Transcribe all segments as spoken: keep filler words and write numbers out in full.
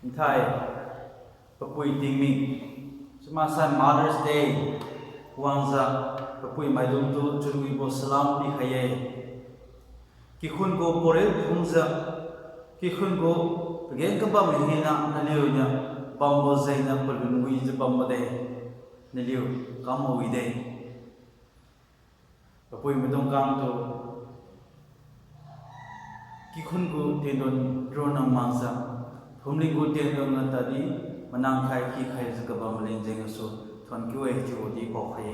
Nthai, papui tingmik, chiumaksai Mother's Day wangjiu, papui maidungtu chunwibo salam pikhai-e. Kikhun gu porel phungjiu, kikhun gu pageng kabam hina naliuniu bambo jengniu palun wijiu bambo de, naliu kam mawi de. Papui maidung kangtu, kikhun gu tendon ronna makjiu, phumling gu tendon na tadi, manang khai kikhaijiu kabam maleng jeng gasu, thonkiu-e chiubo di paokhai-e.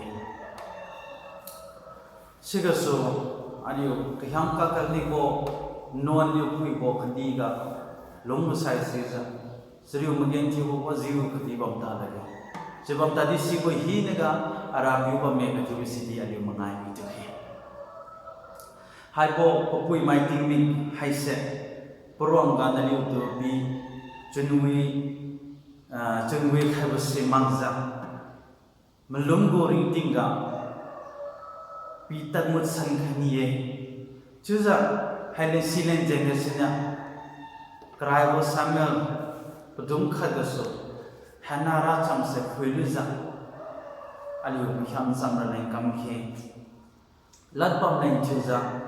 Sigasu, aliu kahiang kakalibo, nuan niu puibo khatdi ga, lung masai sijiu, chariu magenthiubo wajiu khatdi bam tadlo. Chiubam tadi sibo hinaga, Arapiu bamme kachiubo sidi aliu mangai mi tukhe. Haibo papui mai tingmik haise, paruang ga naliutu pi, chunwi, ah, chunwi khaibo si makjiu, malum gu ringting ga, pi tadmut san khai ni-e. Chiujiu, haileng sileng jeng gasiniu, karaibo Samuel, padum khat gasu, Hannah racham se phuilujiu, aliu makhiam cham raleng kamkhe. Ladbam leng chiujiu,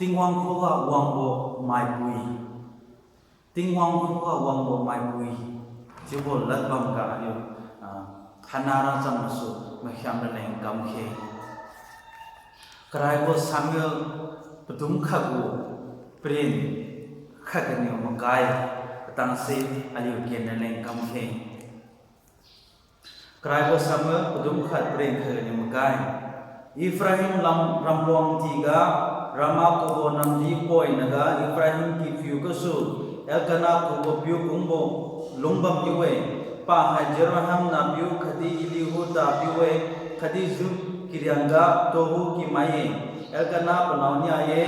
Tingwang khuga wangbo maipui. Tingwang khuga wangbo maipui. Chiubo ladbam ga aliu, ah, Hannah racham gasu makhiam raleng kamkhe. Karaibo Samuel padum khat gu paren khat ganiu makai, katangse aliu ken raleng kamkhe. Karaibo Samuel padum khat paren khat ganiu makai. Ephraim lam ramluang tiga, Ramah kubo namdi poinaga Ephraim kipiu gasu, Elkanah kubo piu kungbo lungbam niu-e, pa hai Jeroham nahpiu khatdi Elihu tapiu-e, khatdi Zuph kiriangga Tohu kimai-e. Elkanah panao nia-e,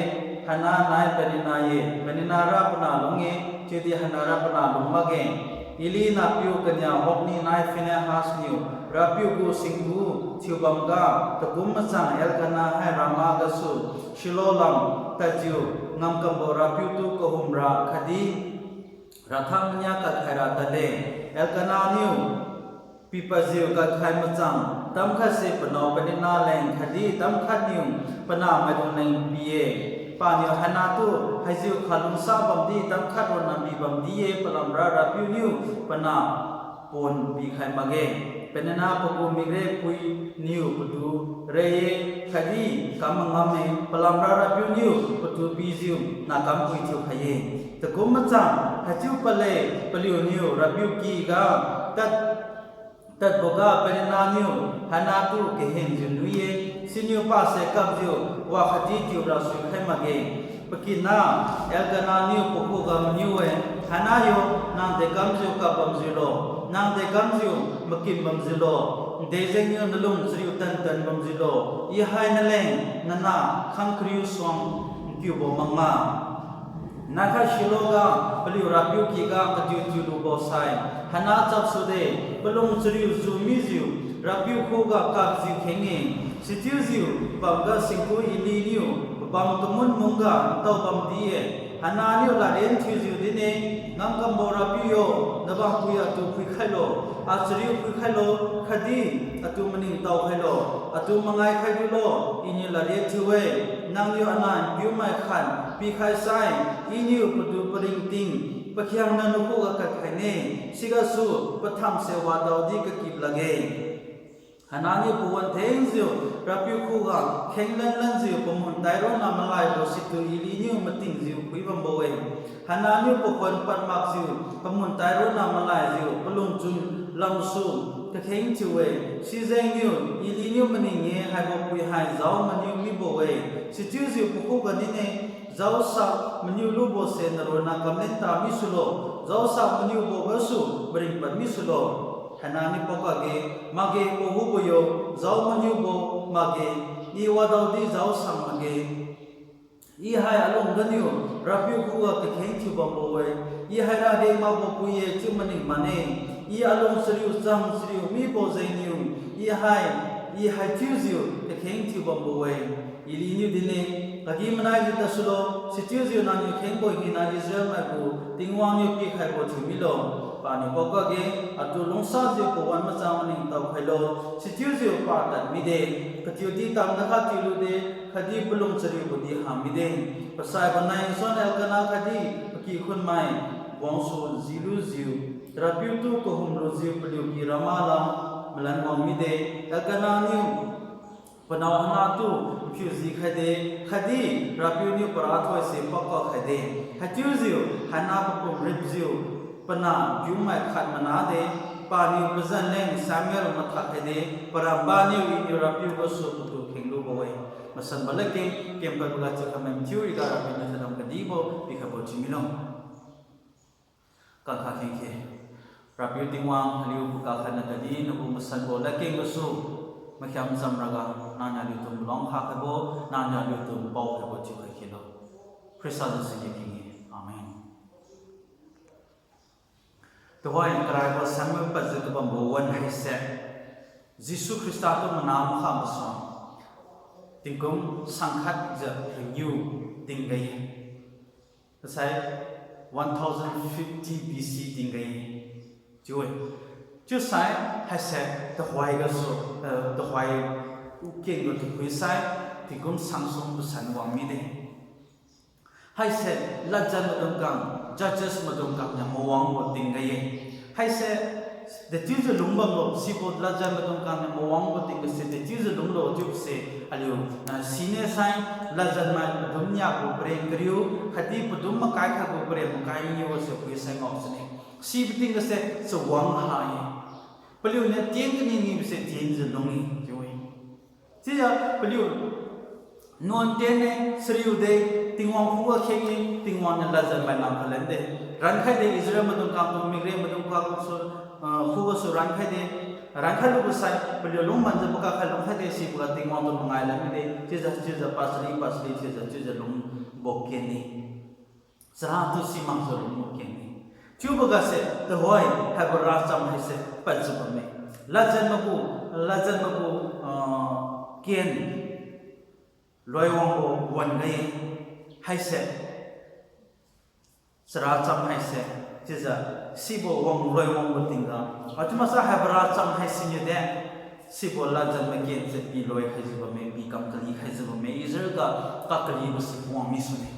Hannah nai Peninnah-e, Peninnah ra panah lung-e, chiudi Hannah ra panah lung makge. Eli nahpiu kania Hophni nai Phinehas niu Rapiu gu singku thiubamga, takum machang Elkanah hai Ramah gasu Shiloh lam tadjiu ngamkambo Rapiutu kahumra khatdi rathang mania kadkhaira tadle. Elkanah niu pipadjiu kadkhai machang, tamkhatse panao Peninnah leng khatdi tamkhatniu panah maidung leng pi-e. Paniu Hannahtu, Haijiu khalungsa bamdi tamkhat ronna pibamdi-e, palamra Rapiu niu panah pon pikhai makge. Peninnah pagu mikre puiniu patu re-e, khatdi kam mangamme, palamra Rapiu niu patu pijiu nah kampui thiukhai-e. Takum machang haichiu pale, paliuniu Rapiu kyga tad tadboga Peninnah niu Hannahtu kahenjiu nui-e, siniu pase kapjiu wakhatdi tiura suikhai makge. Pakina Elkanah niu pakhuga maniu-e, Hannah yo, nang dekamjiu kapbamjiulo, nang dekamjiu makin bamjiulo, ndejengniu nalung chariu tantan bamjiulo, I hai naleng nanah khang kariu suang nkiubo makma. Nakha Shiloh ga paliu Rapiu kyga katiutiu lubo sai, Hannah chapsude, palung chariu ju mijiu, Rapiu khuga kapjiu kheng-e. Sichiujiu bamga singku Eli niu pabam kamun mungga ntao bamdi-e. Hannah niu ladrian thiujiu dinne, Ngamkambo Rapiu yo, nabampuiya atu phuikhailo, achariu phuikhailo, khatdi atu maningtao khailo, atu mangai khailulo, Iniu ladrian thiu-e, nangniu anah npiumai khat pikhai sai, Iniu patu paringting pakhiangna nakhuga kadkhaine, sigasu pathamse wadaodi kakip lakge. Hannah niu pawan thengjiu Rapiu khuga khenglan lanjiu pamun taironna malaibo situ Eli niu matingjiu phuibambo-e. Hannah niu pakhuan padmakjiu pamun taironna malaijiu palungchun lamsu kakheng thiu-e. Sijengniu Eli niu maning-e, haibo pui hai jao maniu mibo-e. Sichiujiu pakhuga dinne, Jaosak maniu lubose naronna kamlenta misulo, jaosak maniubo gasu maringpad misulo. Hannah niu paokakge, Makge, pahubo yo, jao maniubo makge, I wadaodi jaosak makge. I hai alung ganiu Rapiu khuga kakheng thiubambo-e. I haira rengmakbo pui-e chiu maning mane. I alung chariu chang chariu mibo jengniu, I hai, I hai thiujiu kakheng thiubambo-e. Eli niu dinne, Agi-manaijiu tadsulo, sichiujiu nangniu khengbo hina Israel maigu Tingwang niu pikhaibo thiu milo. Paniu paokakge, atu lungsajiu pawan machang maningtao khailo, sichiujiu pa tadmide, katiudi tamda kha tiulude, khatdi palung chariubodi hamide. Pasaibo nai nsuan Elkana khatdi pakikhunmai wangsu jilujiu, Rapiu tu kahum lujiu paliuki Rama la malan wang mide. Elkana niu panao Hana tu phiuji khaide, khatdi Rapiu niu parathoise paokak khaide. Haichiujiu Hana papum ripjiu panah piumai khat manade, paniu pazan leng Samuel mathak khaide, paramba niu Iniu Rapiu gasu patu khenglubo-e. Masanbo ladkeng kempadboga chiukhai mai mathiu riga Rapiu niu chadam kadibo pikhaibo thiumilo. Kakha khengkhe. Rapiu Tingwang, aliu pakak khatna kadi nagu masanbo ladkeng gasu makhiam chamraga, nangniu aliutu malong kha khaibo, nangniu aliutu pao khaibo chiukhai khelo. Khrista Jesu niu kengge. Amen. Tuhoi karaibo Samuel padjiu kabambo wan haise Jesu Khrista tu mana makha masuang tingkum sangkhatjiu renew tingga-e. Kasai one thousand fifty B C tingga-e. Chiu-e. Chiusai haise tuhoi gasu, eh, tuhoi kengga tuhoi sai tingkum sangsum pasan wang mide. Haise ladjan maidungkang, judges maidungkang niu mawangbo tingga-e. Haise dechiujiu lungbamlo, sibo ladjan maidungkang niu mawangbo tinggase dechiujiu lunglo chiubose aliu, ah, sine sai, ladjan mai padum niabo pareng kariu, khatdi padum makai khaibo pareng makai niu se phuisai ngao sune. Sibo tinggase chawang ha-e. Paliuniu tien kani nibose tienjiu lung-e chiu-e. Chiujiu paliu nuan tienne, chariude, Tingwang khuga kheng-e, Tingwang niu ladjan mai lam kalen de. Rankhaide, Israel maidungkang tu, Migre maidungkang su, ah, khugasu rankhaide. Rankhai lubo sai paliu lungmanjiu pakak khai lungkhaide, siboga Tingwang tu mangai lan mide. Chiujiu, chiujiu pasali, pasali, chiujiu, chiujiu lungbo ken-e. Chara tu simakjiu lungbo ken-e. Chiubogase tuhoi haibo racham haise padjiu bamme. Ladjan magu, ladjan magu, ah, ken loiwangbo wan-ga-e haise. Chara cham haise, chiujiu sibo wang loiwangbo tingga, achiu masa haibo racham haisiniu de, sibo ladjan makense pi loi khaijiu bamme, pi kam kali khaijiu bamme, Israel ga kakalibo si puang misune.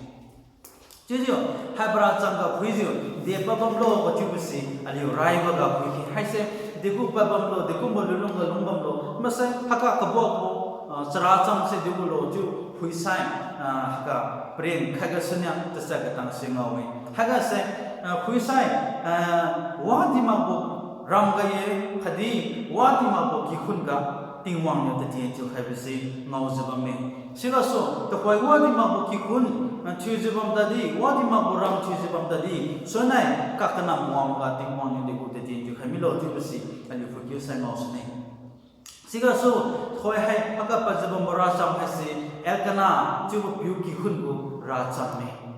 Chiujiu, haibo racham ga phuijiu, de pabamlo kachiubo si aliu raiboga phuikhe haise, degu pabamlo, dekumbo lunlung ga lungbamlo, masai haiga kabuakbo, ah, chara chamse degulo chiu phuisai, ah, haiga paren khaiga sunia tachat katang si ngao-e. Haigase, ah, phuisai, ah, wadi makbo ram ga-e, khatdi wadi makbo kikhun ga Tingwang niu tatien thiukhaibo si ngaojiu bamme. Sigasu tuhoi wadi makbo kikhun, ah, thiujiu bam tadi, wadi makbo ram thiujiu bam tadi, sunnai kakanam wangga Tingwang niu degu tatien thiukhai milo chiubo si aliu phuikiu sai ngao sune. Sigasu tuhoi hai haiga padjiu bambo racham haise Elkana chiubo piu kikhun gu rachamme.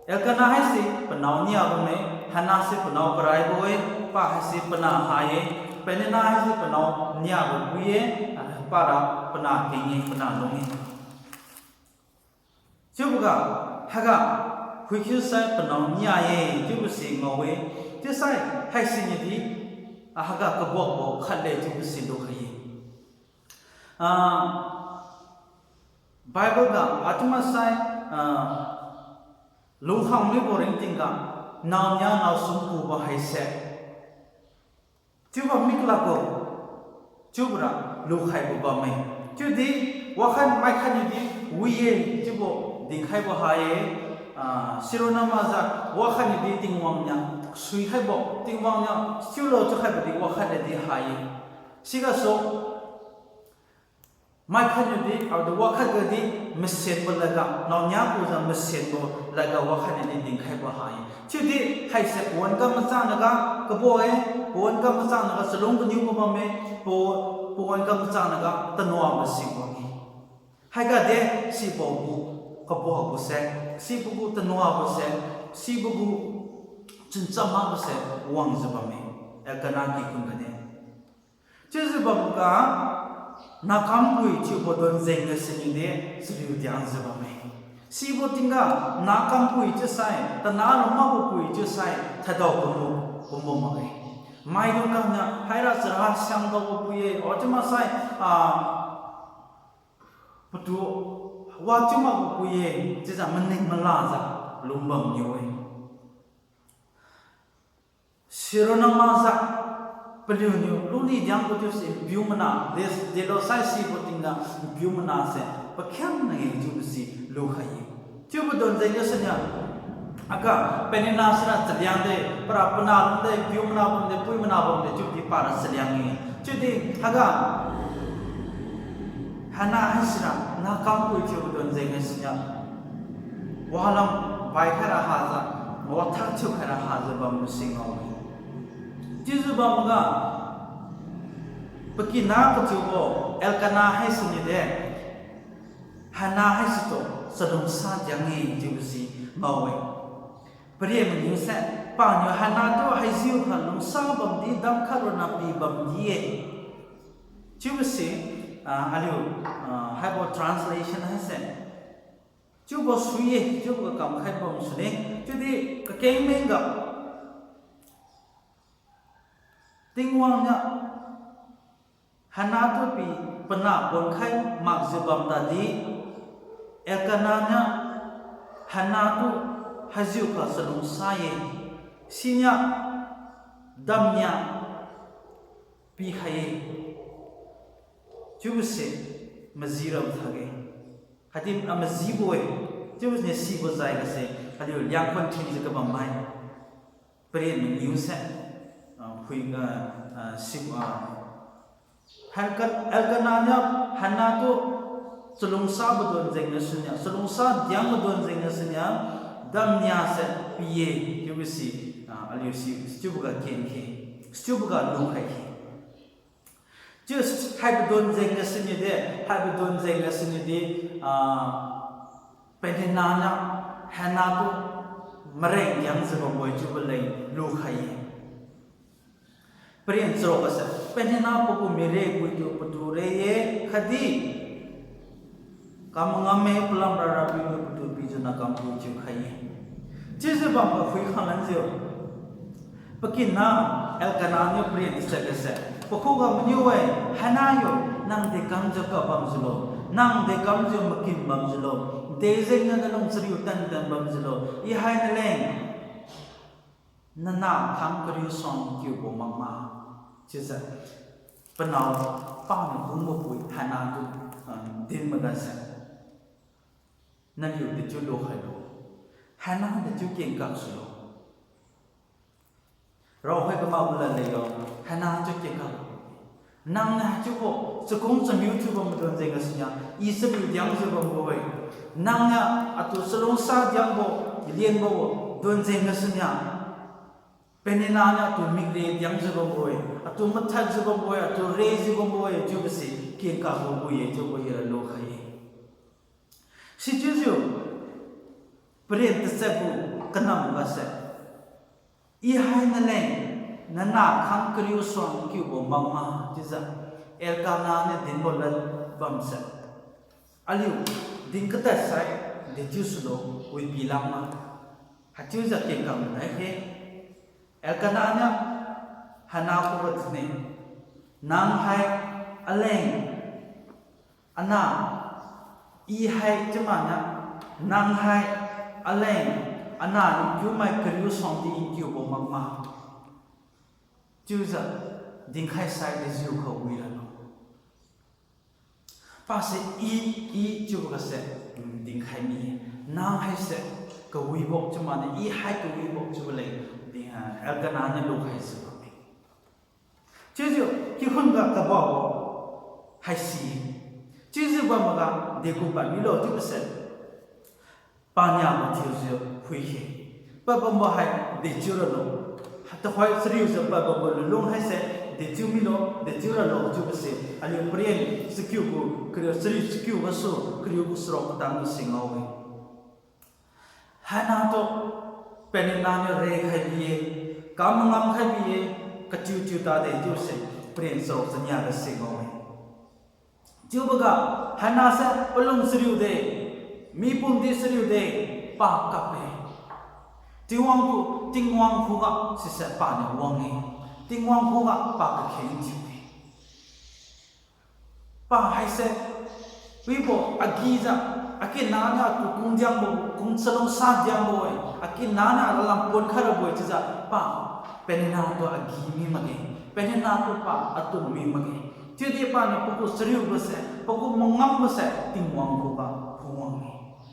Elkana haise panao nia bamme, Hana se panao karaibo-e, pa haise panah ha-e, Penina haise panao niabo pui-e, ah, para panah keng-e, panah lung-e. Chiuboga, haiga phuikiu sai panao nia-e chiubo si ngao-e, chiusai haisiniu di, ah, haiga kabuakbo khatle chiubo si lukhai-e. Ah, Bible ga achiu masai, ah, lukhang mibo ringtingga, naonia naosum kubo haise chiubo mi kalakbo, chiubora lukhaibo bamme. Chiudi, wakhat maikhat niudi wi-e chiubo dinkhaibo ha-e, ah, sirona makjiu wakhat niudi Tingwang niu suikhaibo, Tingwang niu chiulo chiukhaibo di wakhat niudi ha-e. Sigasu, maikhat niudi, aodu wakhat gadi masenbo ladga, naonia kujiu masenbo ladga wakhat niudi dinkhaibo ha-e. Chiudi haise pawan kam machang naga kabo-e, pawan kam machang naga chalung kaniubo bamme, pa, pawan kam machang naga tanua masi wang-e. Haiga de sibo gu kabobo se, sibo gu tanuabo se, sibo gu chuncham makbo se wangjiu bamme. Elkana kikhun gade. Chiujiu bamga, nakampui chiubo donjeng ga siniu de chariu diangjiu bamme. Sibo tingga, nakampui chiusai, tana lung makbo pui chiusai, thadao kamu, kumbo makge. Maidung kangniu haira chara siang daobo pui-e, o chiu maksai, ah, patu wa chiu makbo pui-e, chiujiu maning malajiu lungbam niu-e. Sirona makjiu paliuniu luni diangbo chiuse npiu mana, de, delo sai sibo tingga npiu mana se pakhiangna-e chiubo si lukhai-e. Chiubo donjeng gasuniu, aga Penina sira chaliang de, para pana bamde, piu mana bamde, pui mana bamde, chiudi para chaliang-e. Chiudi haiga Hannah haisira nakam pui thiubo donjeng gasuniu, walam bai khaira hajiu, wathak thiu khaira hajiu bambo si ngao-e. Chiujiu bamga, pakina kathiubo Elkanah haisiniu de, Hannah haisitu chalungsa diang-e chiubo si ngao-e. Pariat maniu se, paniu Hannah tu haijiukha lungsa bamdi damkhat ronna pi bamdi-e. Chiubo si, ah, aliu, ah, haibo translation haise chiubo sui-e, chiubo ga kamkhai bam sune. Chiudi kakengmeng ga Tingwang niu Hannah tu pi pana ponkhai makjiu bam tadi, Elkanah niu Hannah tu haijiukha chalungsa-e, siniu damnia pikhai-e. Chiubo se maji rabo thage. Khatdi amajibo-e. Chiubo siniu sibo jai gase, aliu liangkhun thinjiu kabammai pariat maniu se, ah, phui, ah, ah, si, ah, Elka-, Elkanah niu Hannah tu chalungsabo donjeng gasuniu, chalungsa diangbo donjeng gasuniu, damnia se pi-e, chiubo si, ah, aliu si, sichiubo ga kenkhe, sichiubo ga lukhai khe. Chiu haibo donjeng gasuniu de, haibo donjeng gasuniu di, ah, Penina niu Hannah tu mareng diangjiu bambo-e chiubo leng lukhai-e. Pariat charuk gase, Penina pagu mire puitu patu re-e, khatdi kam mangamme palamra Rapiu niu patu pijiu nakam pui thiukhai-e. Chiujiu bamga phuikhang lanjiu, pakina Elkanah niu pariat tachat gase, pakhuga maniu-e, Hannah yo, nang dekamjiu kabamjiulo, nang dekamjiu makin bamjiulo, dejeng niu nalung chariu tantan bamjiulo, i hai naleng nanah khang kariu suang kiubo makma. Chiujiu panao paniu kungbo pui Hannah tu, ah, din magase, naliu dechiu lukhailo, Hannah dechiu kengkak sulo. Raokhai kamakbo lad leilo, Hannah chiu kengkak. Nangniu haichiubo chakung chamiu thiubam donjeng gasuniu, i chariu diangjiu bambo-e. Nangniu atu chalungsa diangbo, lianbo donjeng gasuniu, Penina niu atu mikre diangjiu bambo-e, atu mathadjiu bambo-e, atu rejiu bambo-e, chiubo se kengkakbo pui-e chiubo ira lukhai-e. Sichiujiu pariat tachat gu kanam gase, i hai naleng nanah khang kariu suang kiubo makma chiujiu Elkanah niu dinbo lad bamse, aliu din katad sai dechiu sulo, wipi lakma. Haichiujiu kengkak madai khe, Elkanah niu Hannah khuga dinne, nang hai aleng anah, i hai chiumaniu, nang hai aleng anah nkiumai kariu suangdi nkiubo makma. Chiujiu dinkhai sai dejiukha wi ralo. Pase i, i chiubo gase, mm, dinkhai mi-e. Nang haise kawibo chiumaniu, i hai kawibo chiubo leng, di, ah, Elkanah niu lukhaijiu bamme. Chiujiu kikhun ga kababo haisi. Chiujiu bamga degu pad milo chiubose, paniabo thiujiu phuikhe. Pabambo hai dechiu ralo. Tuhoi chariujiu pabambo lunlung haise dechiu milo, dechiu ralo chiubose, aliu Paren chakiu gu kariu, chariu chakiu gasu kariu gu charuk katang si ngao-e. Hannah tu Peninnah niu rekhai bi-e, kam mangamkhai bi-e, kachiu chiu tade chiubose, Paren charuk chania gase ngao-e. Chiuboga Hannah se palung chariude, mipum di chariude, pa kap-e. Tingwang khuga, Tingwang khuga sise paniu wang-e. Tingwang khuga pa kakheng thiu-e. Pa haise, wibo agijiu, akinaniu atu kungdiangbo, kung chalungsa diangbo-e, akinaniu alam pon khai rabo-e chiujiu pa, Peninnah tu agi mi makge, Peninnah tu pa atun mi makge. Chiudi paniu pagu chariubose, pagu mangambo se, Tingwang khuga phungwang-e.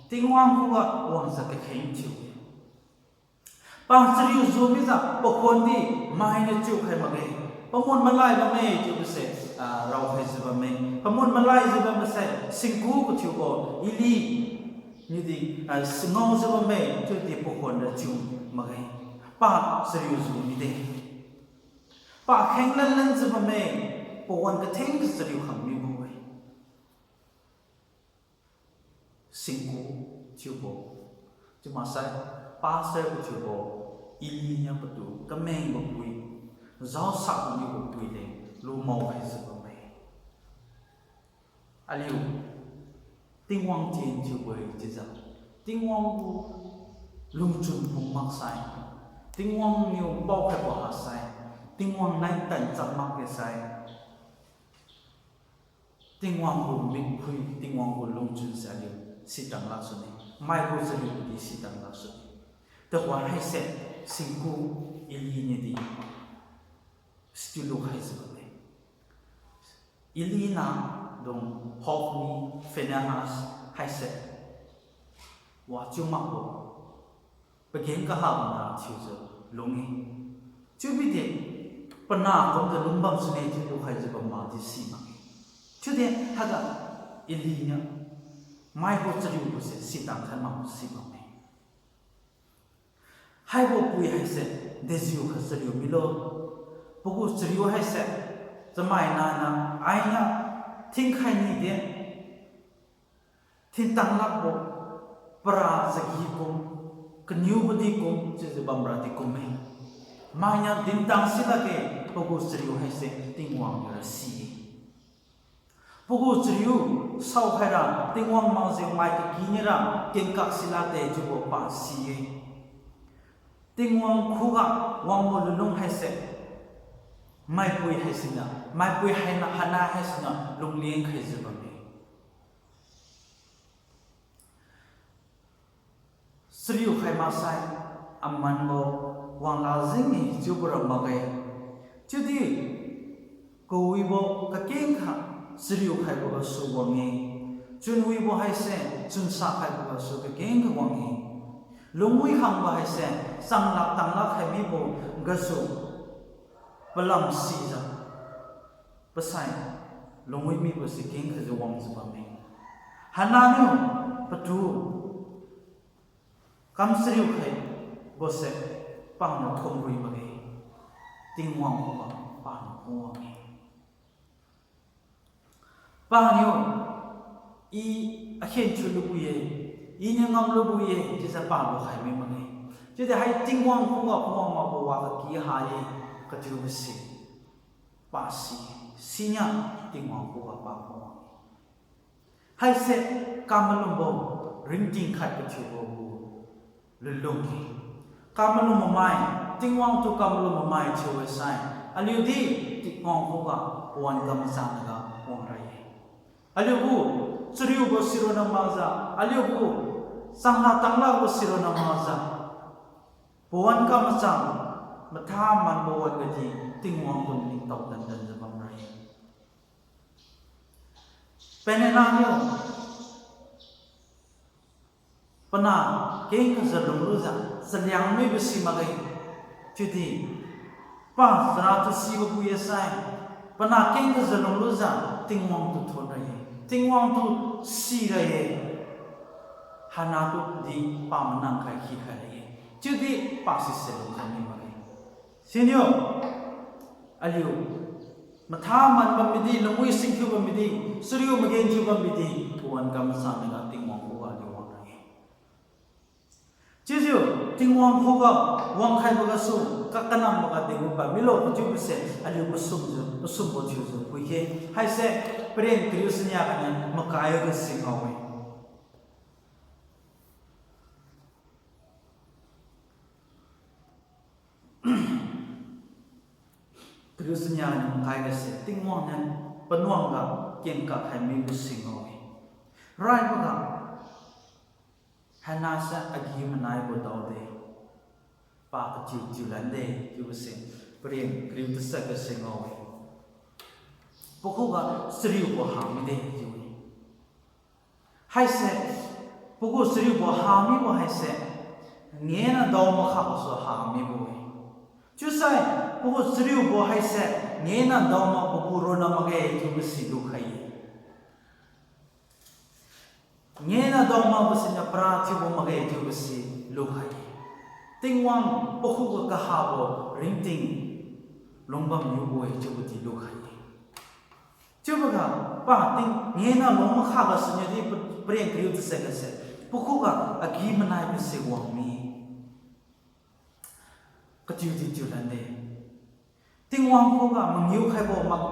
Tingwang khuga wangjiu kakheng thiu-e. Pa chariu ju mijiu pakhundi mainiu chiukhai makge. Pamun malai bamme chiubose, ah, raokhaijiu bamme. Pamun malaijiu bambose singku kathiubo Eli niudi, ah, singaojiu bamme chiudi pakhuan ra chiu makge. Pa chariu ju mide. Pa kheng lanlanjiu bamme, pawan kathengjiu chariu khang mibo-e. Singku thiubo, chiu maksai, pastor kathiubo, Eli niu patu kamengbo pui, jaosak mibo pui leng lumao khaijiu bamme. Aliu, Tingwang tien thiubo-e chiujiu, Tingwang gu lungchun phung maksai, Tingwang niu paokhaibo hasai, Tingwang nai tan cham makge sai, Tingwang gu mikphui, Tingwang gu lungchun se aliu sitang laksune. Mai gu chariu di sitang laksune. Tuhoi haise singku Eli niudi situ lukhaijiu bamme. Eli nahdung Hophni, Phinehas haise wachiu makbo pageng kahabo na thiujiu lung-e. Chiubidi panah kumjiu lungbam sune chiu lukhaijiu bam makdi si makge. Chiudi haiga Eli niu maigu chariubose sitang khai mak si bamme. Haibo pui haise dejiukha chariu milo. Pagu chariu haise chamaina niu ainiu thinkhai nide. Thintang lakbo para jagi kum, kaniubo di kum chiujiu bamra di kumme. Mainiu dintang silakge, pagu chariu haise Tingwang niura si-e. Pagu chariu saokhaira Tingwang makjiu mai kaki niura kengkak silakde chiubo pa si-e. Tingwang khuga wangbo lunlung haise maipui haisiniu, maipui haina Hannah haisiniu lungleng khaijiu bamme. Chariu khai maksai, amanbo wangla jeng-e chiubo ra makge. Chiudi kawibo kakengkha chariu khaibo gasu wang-e. Chunwibo haise chunsa khaibo gasu kakengkha wang-e. Lungwi khangbo haise changlak tanglak khai mibo gasu palam sijiu pasai lungwi mibo si kengkhajiu wangjiu bamme. Hannah niu patu kam chariu khaibose paniu thumrui makge. Tingwang khuga paniu phungwang-e. Paniu, I akhen thiulubo-e, Iniu ngamlubo-e chiujiu paniu khai mi makge. Chiudi hai Tingwang khuga phungwang makbo wa kaki ha-e, kathiubose pasi, siniu Tingwang khuga pa phungwang-e. Haise kamalumbo ringting khat kathiubo gu lunlung-e. Kamalum mamai, Tingwang tu kamalum mamai thiu-e sai, aliudi Tingwang khuga pawan kamachang naga wangrai-e. Aliugu chariubo sironna makjiu, aliugu changla tanglabo sironna makjiu, pawan kamachang, matha manbo wan gadi Tingwang tu maningtao dandanjiu bamra-e. Peninnah niu panah kengkhajiu lunglujiu chaliang mibo si makge. Chiudi pa chara tu sibo pui-e sai, panah kengkhajiu lunglujiu Tingwang tu thonra-e, Tingwang tu sira-e. Hannah tudi pa manang khai khikhai ra-e. Chiudi pa sise lungkhai mi makge. Siniu aliu matha man bam midi, lungwi singthiu bam midi, chariu magenthiu bam midi, pawan kamachang naga Tingwang khuga aliu wangra-e. Chiujiu Tingwang khuga wangkhaibo gasu kakanamboga degu pad milo kachiubose aliu pasumjiu, pasumbo thiujiu phuikhai. Haise paren kariu sania ganiu makai ga singao-e. Gu sania niu makai gase Tingwang niu panuang ga kengkak khai mibo si ngao-e. Raiboga Hannah se agi-manaibo daode, pa kachiu chiu lande chiubo se, paren kariu tasat gase ngao-e. Pakhuga chariubo ha mide chiu-e. Haise, pagu chariubo ha mibo haise, ngena dao makha gasu ha mibo-e. Chiusai, pagu chariubo haise, ngena dao mak pagu ronna makge chiubo si lukhai-e. Ngena dao makbo siniu para thiubo makge chiubo si lukhai-e. Tingwang pakhuga kahabo ringting lungbam niubo-e chiubo di lukhai-e. Chiuboga pa ting ngena lung makha gasuniu di pa-, paren kariu tasat gase, pakhuga agi-manaibo si wang mi. Kachiu di chiu lande. Tingwang khuga mangiu khaibo mak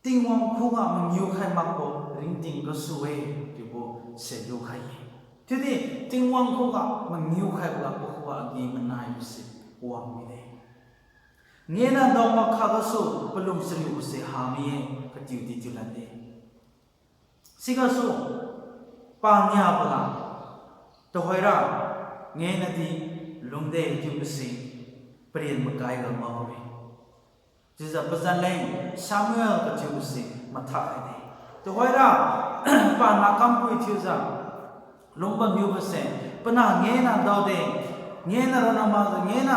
Tingwang khuga mangiu khai makbo ringting gasu-e chiubo se lukhai-e. Chiudi Tingwang khuga mangiu khaiboga pakhuga agi-manaibo si wang mide. Ngena dao makha gasu palung chariubo se ha mi-e, kachiu di chiu lande. Sigasu paniaboga, tuhoira, ngena di lungde chiubo si paren makai ga ngao-e. Chiujiu pazan leng Samuel kachiubo si mathak khaide. Tuhoira, pana kampui thiujiu lungbam niubose, panah ngena daode, ngena ronna makjiu, ngena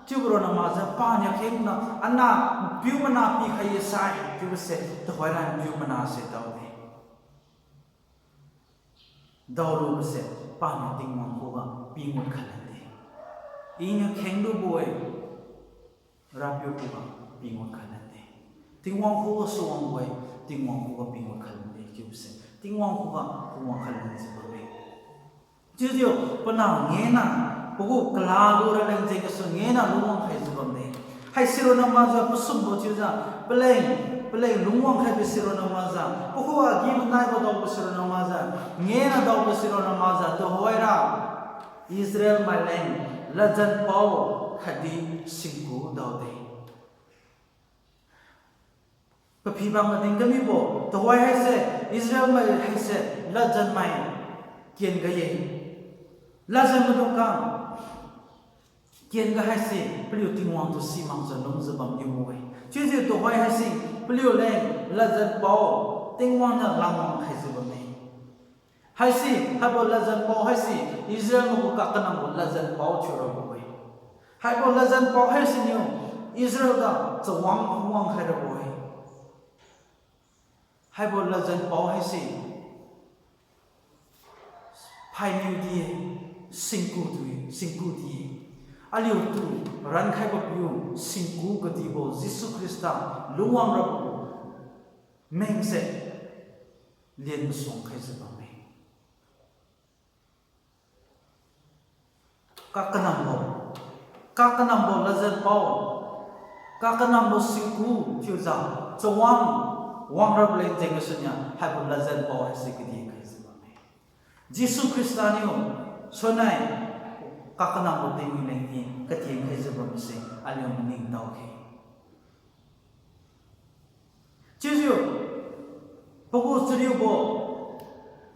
chiubo ronna makjiu, paniu khengna, anah piumana pikhai ye sai chiubo se, tuhoira piumana se daode. Daolubose, paniu Tingwang khuga pingut khai lande. Iniu khenglubo-e, Rapiu khuga pingut khai lande. Tingwang khuga suwangbo-e, Tingwang khuga pingut khai lande chiubose, Tingwang khuga pingut khai lanjiu bamme. Chiujiu panah ngena, pagu kala lura leng jeng gasu ngena lungwang khaijiu bamde. Haisi ronna makjiu pasumbo chiujiu, paleng, paleng lungwang khaibo si ronna makjiu, pakhuga agi-manaibo daobo si ronna makjiu, ngena daobo si ronna makjiu, tuhoira Israel maileng ladjan pao khatdi singku daode. Paphibam madin kamibo, tuhoi haise, Israel mai haise, ladjan mai ken ga ye. Ladjan maidung khang ken ga haise, paliu Tingwang tu simakjiu lungjiu bamniu-e. Chiujiu tuhoi haise, paliu leng ladjan pao, Tingwang niu langwang khaijiu bamme. Haise, haibo ladjan pao haise, Israel mai gu kakanambo ladjan pao thiurabo-e. Haibo ladjan pao haiseniu, Israel ga chawang wang khairabo-e. Haibo ladjan pao haise, phaimiu di-e, singku di-e, singku di-e. Aliutu rankhaibo piu, singku kadibo Jesu Khrista lungwang rabo mengse, lien masuang khaijiu bamme. Kakanambo, kakanambo ladjan pao, kakanambo singku thiujiu, chawang wangrabo leng jeng gasuniu, haibo ladjan pao haise kadi khaijiu bamme. Jesu Khrista niu, sonai, kakanambo tingmi leng hi, kadi khaijiu bamse, aliu maningtao khe. Chiujiu, pagu chariubo,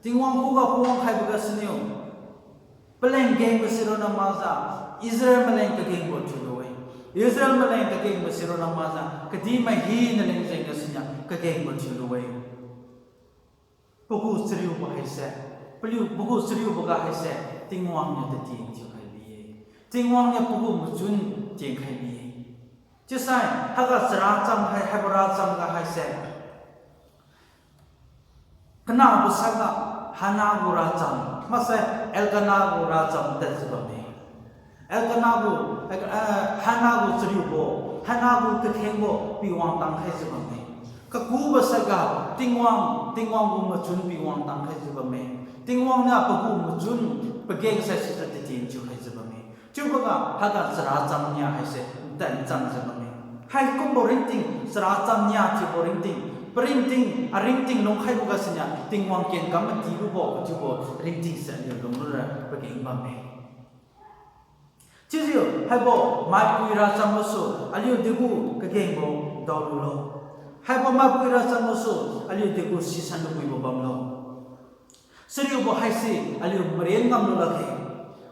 Tingwang khuga khuwang khaibo gasuniu, paleng gengbo si ronna makjiu, Israel maleng kagengbo thiulu-e. Israel maleng kagengbo si ronna makjiu, kadihmai hina leng jeng gasuniu, kagengbo thiulu-e. Pagu chariubo haise, paliu pagu chariuboga haise, Tingwang niu tatien thiukhai bi-e. Tingwang niu pagu machun tienkhai bi-e. Chiusai, haiga chara cham hai, haibo racham ga haise, kanabo saiga, Hannah gu racham, maksai Elkanah gu racham tadjiu bamme. Elkanah gu, eh, Hannah gu chariubo, Hannah gu kakhengbo piwang tang khaijiu bamme. Kakubo saiga Tingwang, Tingwang gu machun piwang tang khaijiu bamme. Tingwang niu pagu machun pageng sai sijiu tatien thiukhaijiu bamme. Chiuboga haiga chara cham nia haise ntan changjiu bamme. Haikumbo ringting, chara cham nia thiubo ringting, paringting, aringting lungkhaibo gasuniu Tingwang kenkam matilubo chiubo ringting se aliu lunglura pageng bamme. Chiujiu haibo maipui racham gasu aliu degu kagengbo daolulo. Haibo maipui racham gasu aliu degu sisan lubuibo bamlo. Chariubo haise aliu maren ngamlu lakge.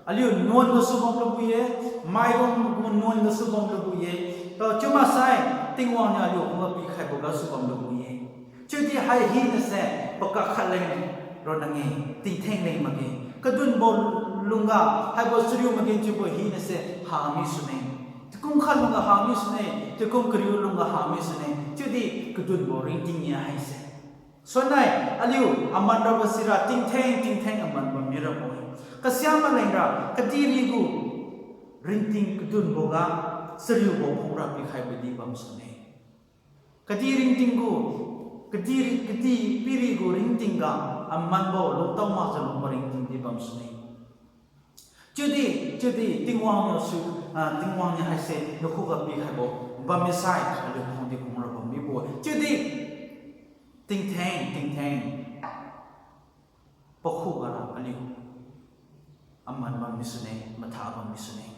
Aliu nuan gasu bamlubo-e, mairung gu nuan gasu bamlubo-e. Tachiu maksai Tingwang niu aliu khuga pikhaibo gasu bamlubo-e. Chiudi hai hinase pakak khat leng ronna-e, tingtheng leng makge. Kadunbo lungga haibo chariu magenthiu gu hinase hami sune. Tingkum khat lungga hami sune, tingkum kariu lungga hami sune. Chiudi kadunbo ringting-e haise. Sunnai aliu aman rabo sira tingtheng tingtheng aman bam mirabo-e. Kasiamalengra kadihpiri gu ringting kadunboga chariubo phungra pikhaibo di bamsune. Kadih ringting gu, kadih, kadihpiri gu ringting ga amanbo lungtao makjiu lungbo ringting di bamsune. Chiudi, chiudi Tingwang niu su, ah, Tingwang niu haise nakhuga pikhaibo bam misai aliu phungdi phungra bam mibo. Chiudi tingtheng tingtheng pakhuga ra aliu aman bam misune, matha bam misune.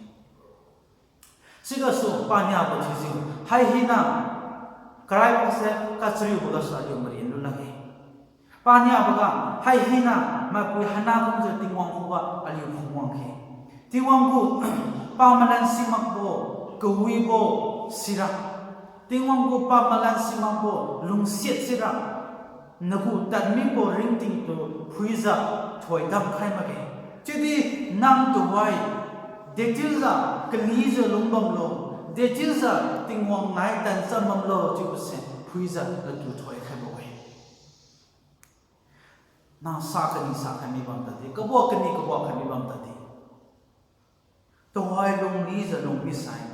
Sigasu paniabo thiujiu hai hina karaibo se kachariubo gasu aliu maren lu lakge. Paniaboga hai hina maipui Hannah kumjiu Tingwang khuga aliu phungwang khe. Tingwang gu pamalan simakbo, kawibo sira, Tingwang gu pamalan simakbo lungsiat sira, nagu tadmibo ringting tu phuijiu thoidam khai makge. Chiudi nang tuhoi dechiujiu kalijiu lungbamlo, dechiujiu Tingwang nai tancham bamlo chiubose phuijiu natu thoi khaibo-e. Nang sa kani sa khai mi bam tadi, kabo kani kabo khai mi bam tadi, tuhoi lunglijiu lung misai,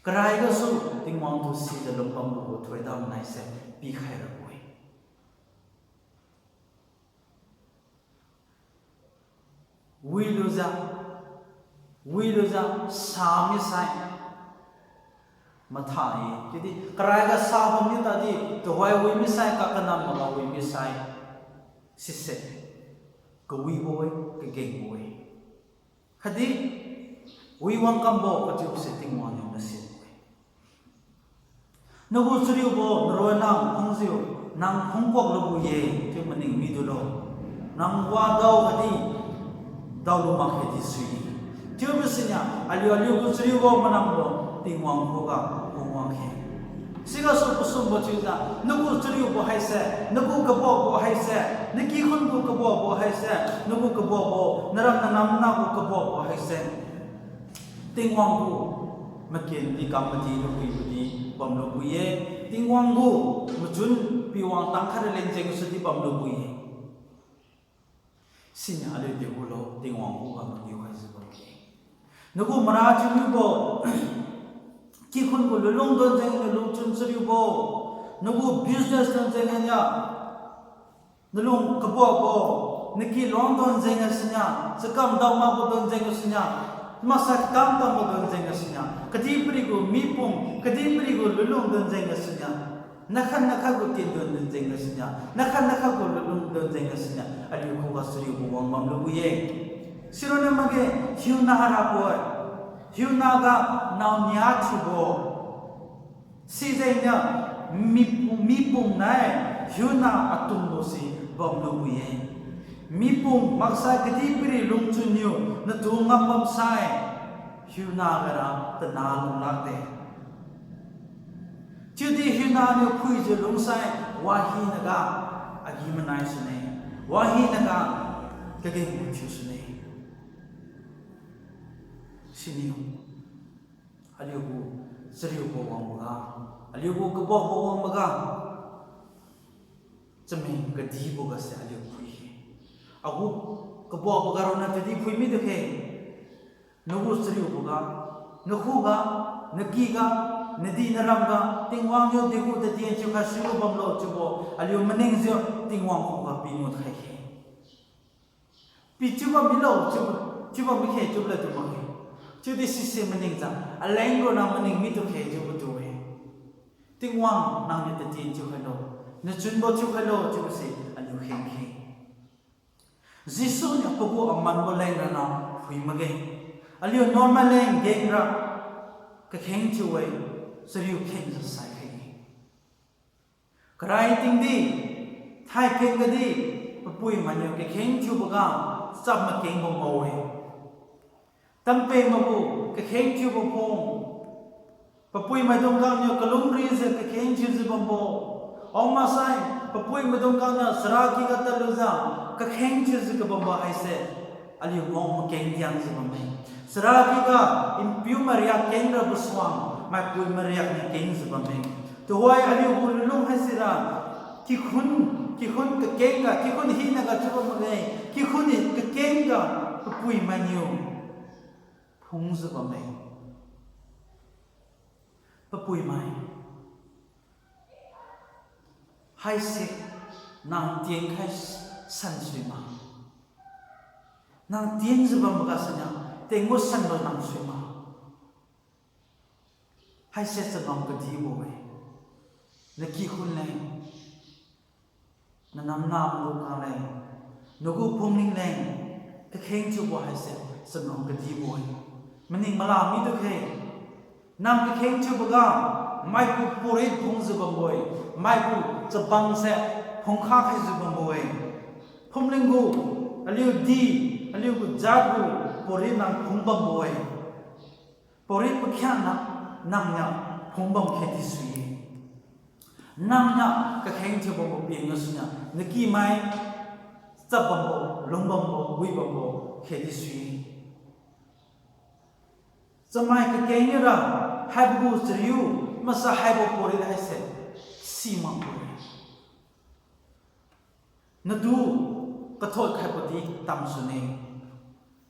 karai gasu Tingwang tu sijiu lungbambo gu thoidam naise pikhai rabo-e. Wilujiu, wilujiu sa misai matha-e. Chiudi karaiga sa bamniu tadi tuhoi wi misai, kakanam maga wi misai, sise kawibo-e, kagengbo-e. Khatdi wiwang kambo kachiuse Tingwang niu masibo-e. Nagu chariubo naronna phungjiu nang phungkuak lubo-e chiu maning midulo. Nang wadao khatdi daolu makge di sui-e. Chiubo sinia aliu aliu gu chariubo manangbo Tingwang khuga phungwang khe. Sigasu pasumbo chiujiu nagu chariubo haise, nagu kabobo haise, nakikhun gu kabobo haise, nagu kabobo, naram nanamna gu kabobo haise, Tingwang gu makendi kam madi lubuibo di bamlubo-e. Tingwang gu machun piwang tangkhai raleng jeng sudi bamlubo-e. Siniu aliu degu lo Tingwang khuga mangiu khaijiu bamge. Nagu mara chariubo, kikhun gu lunlung donjeng niu lungchun chariubo, nagu business donjeng niu nalung kabobo, naki luang donjeng ga sinia, chakam daomakbo donjeng ga sinia, maksai kam tambo donjeng ga sinia, kadihpiri gu mipung, kadihpiri gu lunlung donjeng ga sinia, nakhat nakhat gu tindon donjeng ga sinia, nakhat nakhat gu lunlung donjeng ga sinia, aliu khuga chariubo wang bamlubo-e. Sironna makge, hiuna rabo-e. Hiuna ga naonia thiubo. Sijengniu mi, mipung nai hiuna atungbo si bamlubo-e. Mipung maksai kadihpiri lungchun niu natu ngam bamsai, hiuna gara tana lung lakde. Chiudi hiuna niu phuijiu lungsai, wahinaga agi-manai sune, wahinaga kagengbo thiu sune. Siniu aliu gu chariubo wangboga, aliu gu kabobo wangboga, chameng kadibo gase aliu phui-e. Agu kabobo ga ronna tadi phui mitukhe. Nagu chariuboga, nakhuga, nakiga, nadi naramga Tingwang niu degu tadin thiukhai suilu bamlo chiubo aliu maningjiu Tingwang khuga pingut khai-e. Pi chiubam milo chiu, chiubam mikhe chiubo lad tu makge. Chiudi sise maningjiu aleng ronna maning mitukhe chiubo tu-e. Tingwang nangniu tadin thiukhailo, nachunbo thiukhailo chiubose aliu khengkhe. Jesu niu pagu amanbo leng ronna phui makge. Aliu nuan maleng gengra kakheng thiu-e, chariu khengjiu sai khai-e. Karai tingdi, thaiken gadi, papuimai niu kakheng thiuboga chap makeng bambo-e. Tampeng maigu kakheng thiubo phung, papuimaidung khangniu kalungrijiu kakheng thiujiu bambo, aomaksai papuimaidung khangniu charaky ga tadlujiu kakheng thiujiu kabambo haise aliu mao makeng diangjiu bamme. Charaky ga npiu mariak kengrabo suang maipui mariak niu kengjiu bamme. Tuhoi aliugu lunlung haisira kikhun, kikhun kakeng ga, kikhun hinaga chiubo makge, kikhun ni kakeng ga papuimai niu phungjiu bamme. Papuimai, haise nang tienkhai sansui ma? Nang tienjiu bamga siniu tiengu sanbo nang sui ma? Haise changam kadibo-e. Nakikhun leng, nanamna maidung khang leng, nagu phumling leng, kakheng thiubo haise changam kadibo-e. Maning mala mitukhe. Nang kakheng thiuboga maigu purit phungjiu bambo-e, maigu chabangse phungkha khaijiu bambo-e. Phumling gu, aliu di, aliugu jat gu purit nang phung bambo-e. Purit pakhiangna nangniu phung bam khedi sui-e. Nangniu kakheng thiu bambo peng gasuniu nakimai chap bambo, lung bambo, wi bambo khedi sui-e. Chamai kakeng niura haibo gu chariu, maksai haibo purit haise simakbo-e. Natu kathot khaibo di tamsune,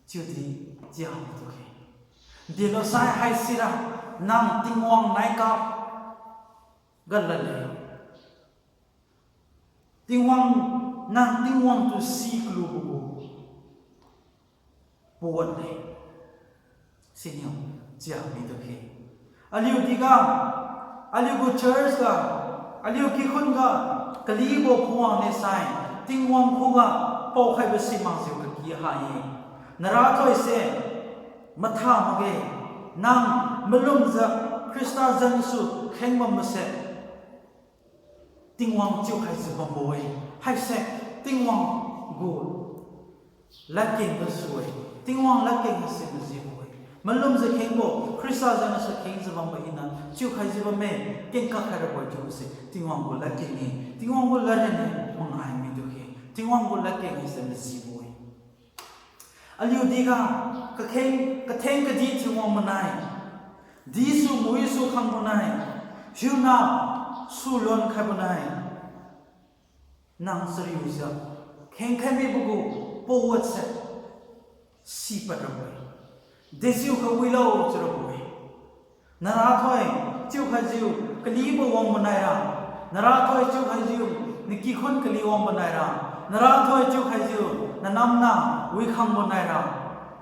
chiudi chiami tukhe. Delosai haisira nang Tingwang naikap ga ladle. Tingwang, nang Tingwang tu si kalubo gu pawan-e. Siniu chiami tukhe. Aliu diga, aliugu church ga, aliu kikhun ga, kalibo khuwang ne sai, Tingwang khuga paokhaibo simakjiu kaki ha-e. Nara thoise matha makge, nang malumjiu Khrista jengsu khengbambose Tingwang chiukhaijiu bambo-e, haise Tingwang gu ladkeng gasu-e, Tingwang ladkeng gase majibo-e. Malumjiu khengbo, Khrista jengsu khengjiu bambo hina chiukhaijiu bamme, kengkak khairabo chiubose Tingwang gu ladkeng-e, Tingwang gu ladkeng-e, mangai mi tukhe, Tingwang gu ladkeng haise majibo-e. Aliu diga, kakheng, katheng kadi thiu wang manai, disu muisu khangbo nai, hiuna sulon khaibo nai, nang chariujiu khengkhai mibo gu pawatse sipad rabo-e. Dejiukha wilo chiu rabo-e. Nara thoi chiukhaijiu kalibo wangbo naira, nara thoi chiukhaijiu nakikhun kali wangbo naira, nara thoi chiukhaijiu nanamna wikhangbo naira,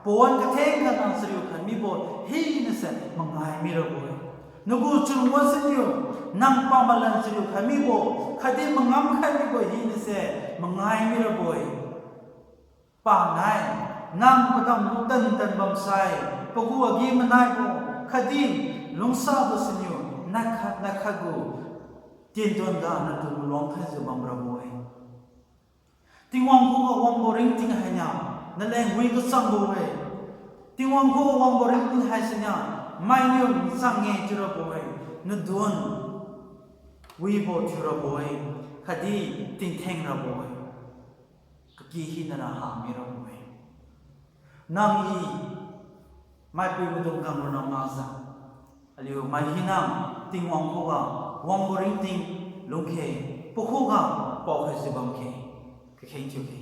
pawan katheng ga nang chariukhai mibo hinase mangai mirabo-e. Nagu chunwasiniu nang pamalan chariukhai mibo khatdi mangamkhai mibo hinase mangai mirabo-e. Panai, nang padam lu tan-tan bamsai, pagu agi-manaibo khatdi lungsabo siniu naikhat naikhat gu tientuan ga natu maluang khaijiu bamrabo-e. Tingwang khuga wangbo ringting hainiu naleng wi kachangbo-e. Tingwang khuga wangbo ringting haisiniu mainiu nchang-e chiurabo-e, naduan wibo thiurabo-e, khatdi tingtheng rabo-e. Kaki hinara ha mirabo-e. Nang-i maipui maidung khang ronna makjiu, aliu mai hina Tingwang khuga wangbo ringting lungkhe, pakhuga paokhaijiu bamkhe, kakheng thiukhe.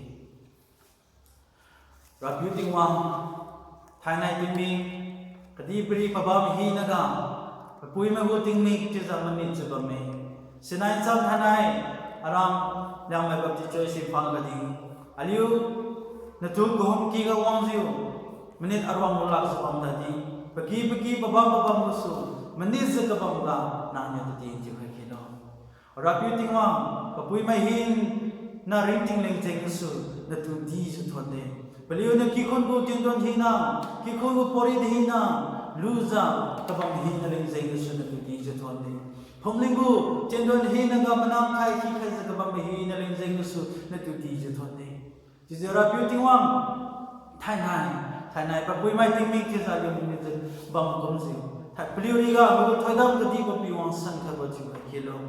Rapiu Tingwang, thainai tingmik, kadihpiri pabam hinaga, papuimai gu tingmik chiujiu manitjiu bamme. Sinai cham thainai, aram Liangmai Baptist Church Imphal ga di, aliu natu kahumky ga wangjiu, minute aruang lulakjiu bam tadi, paky paky pabam pabam gasu manitjiu kabamga nangniu tatien thiukhai khelo. Rapiu Tingwang, papuimai hina ringting leng jeng gasu natu dijiu thonde. Paliuniu kikhun gu tiendon hina, kikhun gu paorit hina, lujiu kabam hina leng jeng gasu natu tijiu thonde. Phumling gu tiendon hinaga manang khai khi khaijiu kabam hina leng jeng gasu natu tijiu thonde. Chiujiu Rapiu Tingwang, thainai, thainai papuimai tingmik thiujiu aliu miniu bam kumjiu, thai paliu riga nagu thoidam kadibo piwang san khaibo thiukhai khelo.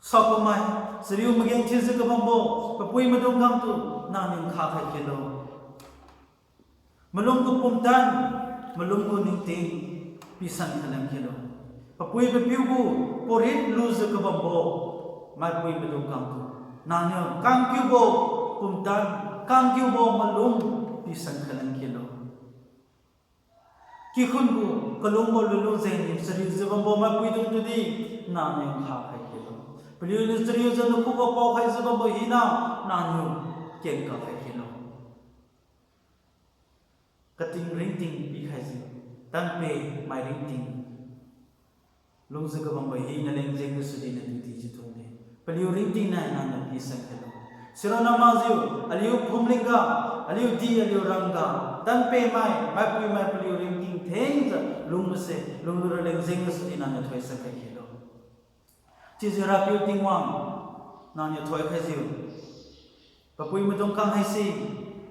Saokumai, chariu mageng thiujiu kabambo papui maidung kamtu nangniu nkha khai khelo. Malum gu pumtan, malum gu ningting pisan khalan khelo. Papui papiu gu paorit lujiu kabambo maipui maidung kamtu nangniu kangkiubo pumtan, kangkiubo malum pisan khalan khelo. Kikhun gu kalungbo lunlung jengniu chariujiu bambo maipuidung tudi nangniu nkha khai khelo. Paliuniu chariujiu nakhuga paokhaijiu bambo hina nangniu kengkak khai khelo. Kating ringting pikhaijiu, tanpe mai ringting lungjiu kabambo hina leng jeng gasudi natu tijiu thonde. Paliu ringting nai nangniu pisan khailo. Sirona makjiu, aliu phumlingga, aliu di aliu rangga, tanpe mai, maipuimai paliu ringting thengjiu lungbose, lunglu raleng jeng gasudi nangniu thoisan khai khelo. Chiujiu Rapiu Tingwang, nangniu thoikhaijiu, papui maidung kang haise,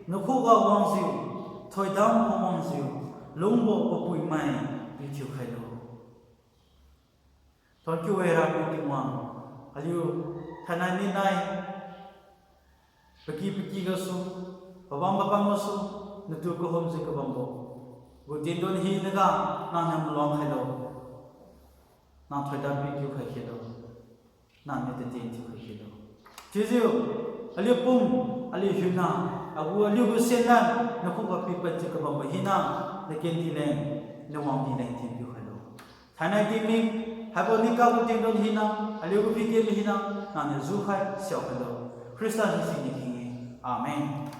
nakhuga wangjiu, thoidam wangjiu, lungbo papuimai pithiu khailo. Thonkiu-e Rapiu Tingwang, aliu thainai ninai, paky paky gasu, pabam pabam gasu, natu kahumjiu kabambo gu tendon hinaga nangniu malong khailo. Nang thoidam pikiu khai khelo. Nangniu tatien thiukhai khelo. Chiujiu, aliu pum, aliu hiuna, agu aliu gu senlan, nakhuga pipadjiu kabambo hina, nakendi leng, nawangdi leng thinpiu khailo. Thainai tingmik, haibo tingkak gu tendon hina, aliu gu pikenbo hina, nangniu jukhai siao khailo. Khrista Jesu niu theng-e. Amen.